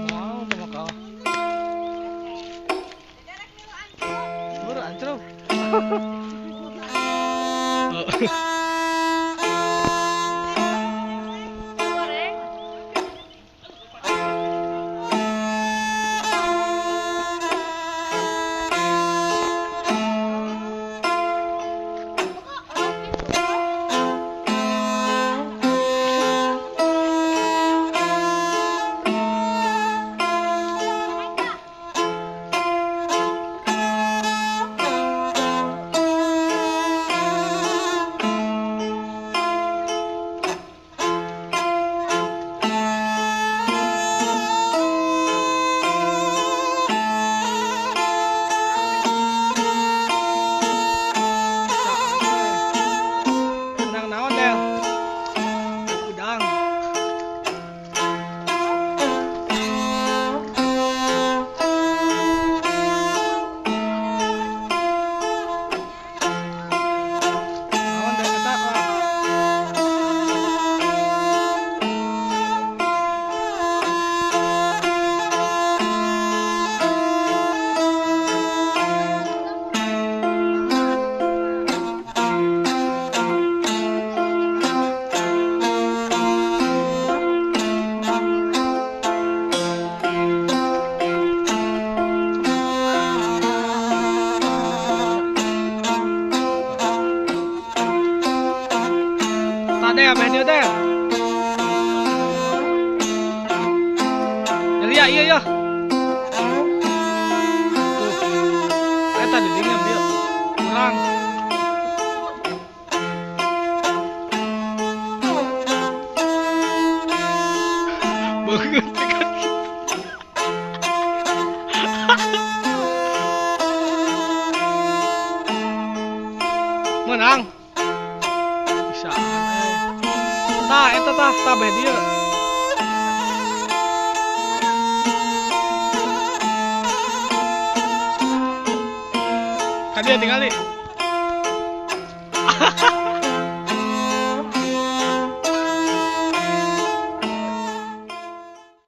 Mau tuh bakal. Buru ancro. Teh, apa dia teh? Iya iya iya. Tuh, eta didinya bieu kurang. Banget kan. Menang. Bisa. Tah, eta tah, tabeh dieu. Ka dieu tingali.